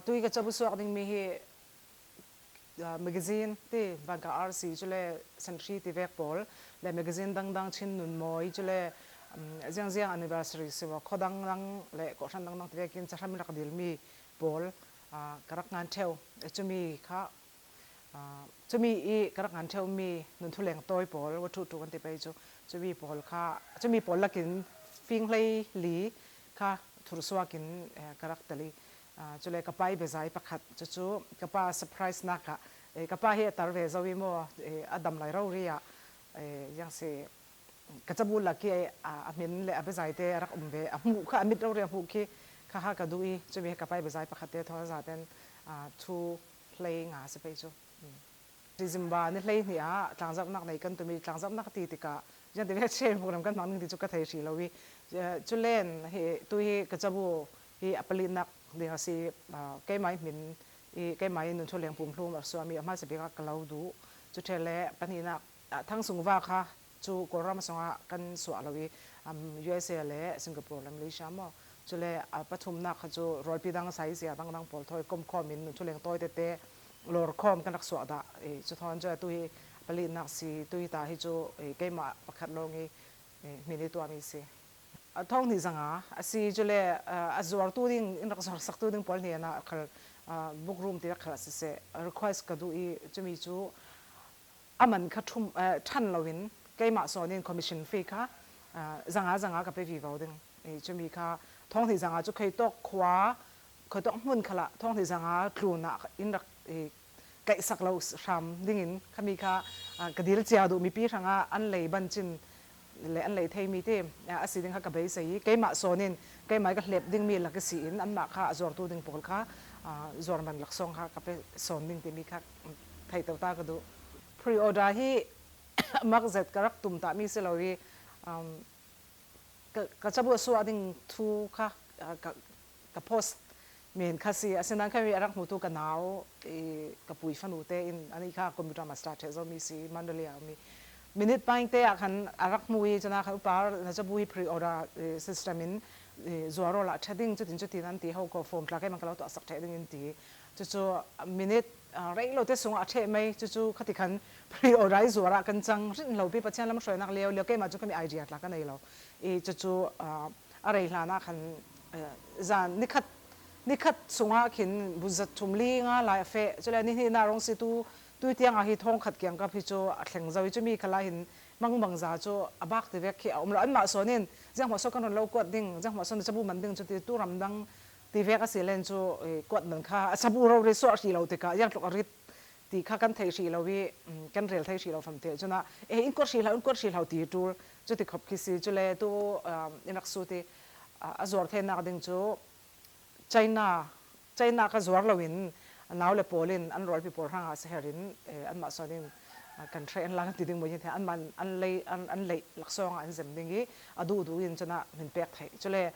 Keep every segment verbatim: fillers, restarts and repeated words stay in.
Tui ka cabu suak ding mi hi, ah, magazine ti, Vanka R C, cule Sentry ti vek pawl, le magazine dangdang, Chin Nun Mawi, cule, um, ziangziang anniversary siwa, khaw dangdang le kawhhran dangdang ti vekin chahram in rak dil mi pawl, ah, ka rak ngan theu. Cumi kha, ah, cumi i ka rak ngan theu mi nun thuleng tawi pawl, wa thu tu kan ti pei cu, cumi pawl kha, cumi pawl lakin fing hlei li kha thursuak in, eh, ka rak tel i, ah, cule ka pa i biazai pakhat, cucu ka pa surprise nak ah, eh, ka pa hi a tar ve zo i maw, eh, a dam lai rori ah, eh, ziang si, ka cabu lak i, eh, a, a hmin le a biazai te a rak um ve, a hmuh kha, a mit rori a hmuh khi kha ha ka duh i, cumi ka pa i biazai pakhat te thawn a zaten, ah, thu hlei nga si pei cu. December ni hleihnih ah tlangzarhnak nei kan tum i, tlangzarhnak ti tikah ziang ti vek chen program kan hmang ding ti cu ka thei hrih lo i, eh, culen hi, tu hi ka cabu hi a palinak ding a si, ah, keimah i hmin i, keimah i nun thuleng pumhlum a suahmi a hmaisa bik ah ka lo duh. Cu ṭheh le pahnihnak, ah, Thang Sung Va kha cu Kawlram sungah kan suah lo i, um, U S A le Singapore le Malaysia maw. Cule a pathumnak kha cu rualpi dang, saizia dangdang pawl thawi komkhawm in nun thuleng tawi tete lawrkhawm kan rak suah dah. Eh, cu thawn cu atu hi palinak si, tu hi ta hi cu, eh, keimah pakhat lawng i, eh, hmin i tuahmi si. A thawng hnih zanga a si, cule, eh, a zuartu ding, in rak zuarsaktu ding pawl hnenah khal, ah, book room ti rak khal a siseh, request ka duh i, cumi cu a man kha ṭhum, eh, ṭhan loin keimah sawn in commission fee kha, ah, zanga zanga ka pe vivo ding. Eh, cumi kha thawng hnih zanga cu kheitawk khua, kheitawk hmun khalah thawng hnih zanga tlunah in rak, eh, kaihsak lo hram dingin khami kha, ah, ka dil cia duh, mipi hrangah an lei bancin le an lei theimi te, ah, a si ding kha ka beisei i, keimah sawn in keimah i ka hlep dingmi lak i si in anmah kha a zuartu ding pawl kha, ah, zuar man laksawng kha ka pe sawn ding timi kha, um, theihter ta ka duh. Pre-order hi mak zet ka rak tum tahmi si lo i, um, ka, ka cabu a suah ding thu kha, ah, ka, ka post men kha si, asinain khami a rak hmutu ka nau, i, ka pui fanu te in, anih kha computer master ṭheh zomi si, Mandalay a mi. Minute paing te ah khan a rak hmu i, cun ah khan upa na cabu hi pre-order, eh, system in, eh, zuar awla ṭha ding, cutin cutin an ti ho ko, form tla keimah ka lo tuahsak ṭheh ding in ti. Cucu minute, ah, rei lo te sungah a ṭheh mai, cucu khati khan pre-order i zuar ah kan cang, rin lo pi Pathian lam hruainak lio lio, keimah cu khami idea tla ka nei lo. I cucu, ah, a rei hlan ah khan, eh, zan nikhat, nikhat sungah khin buzat thum li nga lai a feh. Cule nihnihnak rong si tu, tui tiang ah hi thawng khat kiangkap hi cu a thleng zo i, cumi khalah hin mangbangza cu a bak ti vek khi a um lo. Anmah sawn in, zianghmah sawn kan run lo kuat ding, zianghmah sawn na cabu man ding cu ti, tu ramdang ti vek a si len cu, eh, kuat man kha a cabu rori suah hrih lo tikah ziangtluk a rit ti kha kan theih hrih lo i, um, kan rel thei hrih lo famte. Cun ah, eh, in kuat hrih hlah, in kuat hrih hlah ti ṭul, cuti khop khi si. Cule tu, um, in rak sut i, ah, a zuar theinak ding cu China, China kha zuar loin a nau le pawl in an rualpi pawl hrangah si her in, eh, anmah sawn in, ah, kan hreh an la kan ti ding maw, hi anmah an lei, an, an leih laksawng ah an zem ding i, a duhduh in cun ah min pek theih. Cule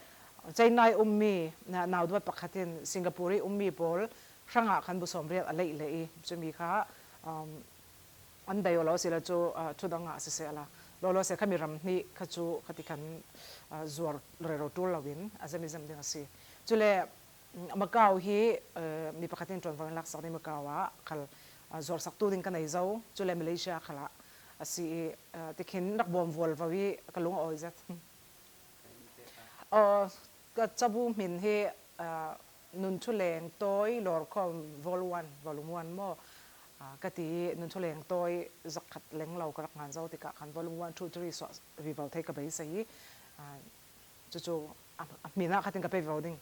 China i ummi, ah, nauduat pakhat in Singapore i ummi pawl hrangah khan bu sawmriat a leih leh i, cumi kha, um, an bei aw lo a si le cu, ah, thudang ah a si sehla, lawlaw se khami ram hnih kha cu khati khan, ah, zuar rero ṭul loin a zem i zem ding a si. Cule, mm, Macau hi, eh, mi pakhat in ṭuanvo in laksak ding, Macau ah khal, ah, zuarsaktu ding ka nei zo, cule Malaysia khalah a si i, ah, tikhin rak bawm vualvo i ka lung a awi zet. Aw, ka cabu hmin hi, ah, Nun Thuleng Tawi Lawrkhawm Vol one, Volume one maw? Ah, ka ti i, Nun Thuleng Tawi zakhat leng lo ka rak ngan zo tikah khan Volume one, two, three suah vivo thei ka beisei i, ah, cucu a, a hmin ah khatin ka pe vivo ding.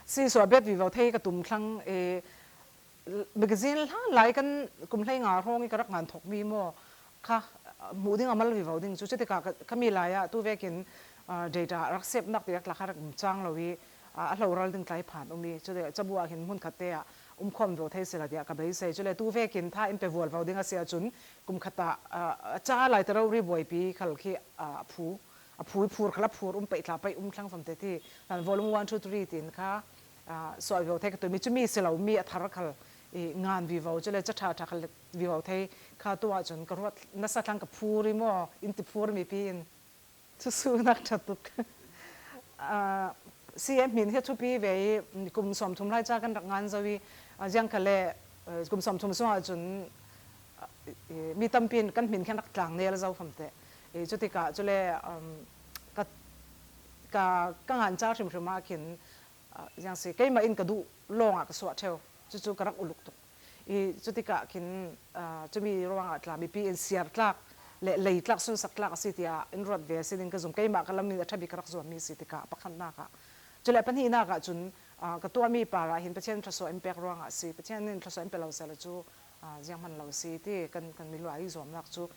Si suah bet vivo thei ka tum thlang, eh, magazine hlan lai kan kum hlei nga hrawng i ka rak ngan thokmi maw kha, ah, hmuh ding a mal vivo ding cu. Cutikah ka, ka mi lai ah tu vekin, ah, data rak sepnak ti rak lak kha rak um cang lo i, ah, a hloral ding tlai phan um i, cuti cabu ah hin hmun khat te ah um khawm vivo thei sila tiah ka beisei. Cule tu vekin tha in pe vualvo ding a si ahcun kum khat ah, ah, a ca lai te rori buaipi khal khi, ah, a phu, a phu i phur khal a phur um peih tla, peih um thlang famte ti. Nan volume one, two, three tin kha, ah, suah vivo thei ka tum i, cumi si lo mi a thar khal i ngan vivo, cule ca ṭha ṭha khal vivo thei kha tu ahcun ka ruat nasa thlang ka phur i maw, in ti phur mipi in. Cu sunak ṭha tuk. Ah, Si e, hmin hi a thupi ve i, kum sawmthum lai ca kan rak ngan zo i, ziang khal le kum sawmthum sungah cun mi tampi in kan hmin khin rak tlang nel zo famte. Cutikah cule ka, ka ngan ca hrimhrim ah khin, ziang si, keimah in ka duh lawngah ka suah ṭheu. Cucu ka rak uluk tuk. I cutikah khin, cumi ruangah tla mipi in siar tlak le lei tlak, sunsak tlak a si tiah in ruat ve a si ding ka zum. Keimah ka lam in a ṭha bik ka rak zuammi si tikah pakhatnak ah. Cule pahnihnak ah cun ka tuahmi par ah hin Pathian in thlasuah in pek ruangah a si. Pathian in thlasuah in pe lo sehla cu zianghman lo si ti kan, kan miluai zuamnak cu.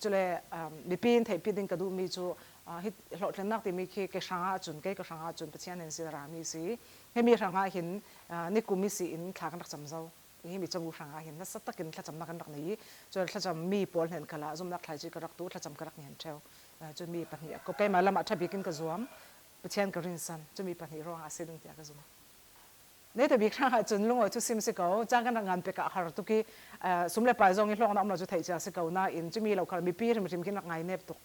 Cule mipi in theihpi ding ka duhmi cu hi hlawhtlinnak timi khi kei hrangah cun, kei ka hrangah cun Pathian in si rami si. Himi hrangah hin nikum i si in thla kan rak cam zo. Himi cabu hrangah hin nasa takin thlacamnak kan rak nei i, cun thlacam mi pawl hnen khalah zumnak thlaici ka rak tuh, thlacam ka rak ngen ṭheu. Cun mi pahnih a ko, keimah lamah ṭha bikin ka zuam, Pathian ka rinsan, cumi pahnih ruangah a si ding tiah ka zum. Neita bik hrangah cun lungawi thusim si ko, caan kan rak ngan pek ah har tuk i, sum le pai zong i hlawknak um lo cu theih cia si ko nain, cumi lo khal mipi hrimhrim khin rak ngai nep tuk.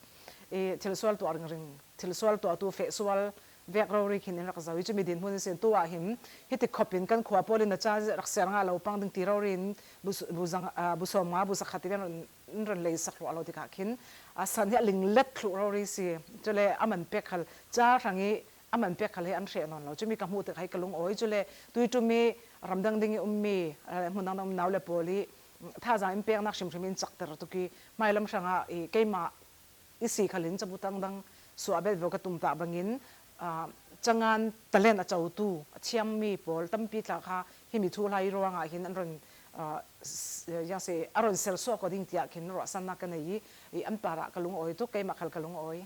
I thilsual tuah ringring, thilsual tuahtu fehsual vek rori khin in rak zo i, cumi dinhmun sin tu ah hin hiti khop in kan khua pawl in na ca rak ser ngah lo pang ding ti rori in bu, bu, bu sawm nga, bu sakhat in an run lei sak hluah lo tikah khin a san hi a linglet thluh rori si. Cule a man pek khal ca hrang i a man pek khal hi an hreh nawn lo. Cumi ka hmuh tikah hi ka lungawi. Cule tuiṭum i ramdang ding i ummi, hmun dangdang um nau le pawl i thazaang in peknak hrimhrim in cakter tuk i, hmailam hrangah i keimah i si khal in cabu dangdang suah bet vo ka tumtah bangin, cangan talent a cotu, a thiammi pawl tampi tla kha himi thuhla i ruangah hin an run, ziang si, a run sersuah ko ding tiah khin ruahsannak ka nei i, an parah ka lungawi tuk, keimah khal ka lungawi.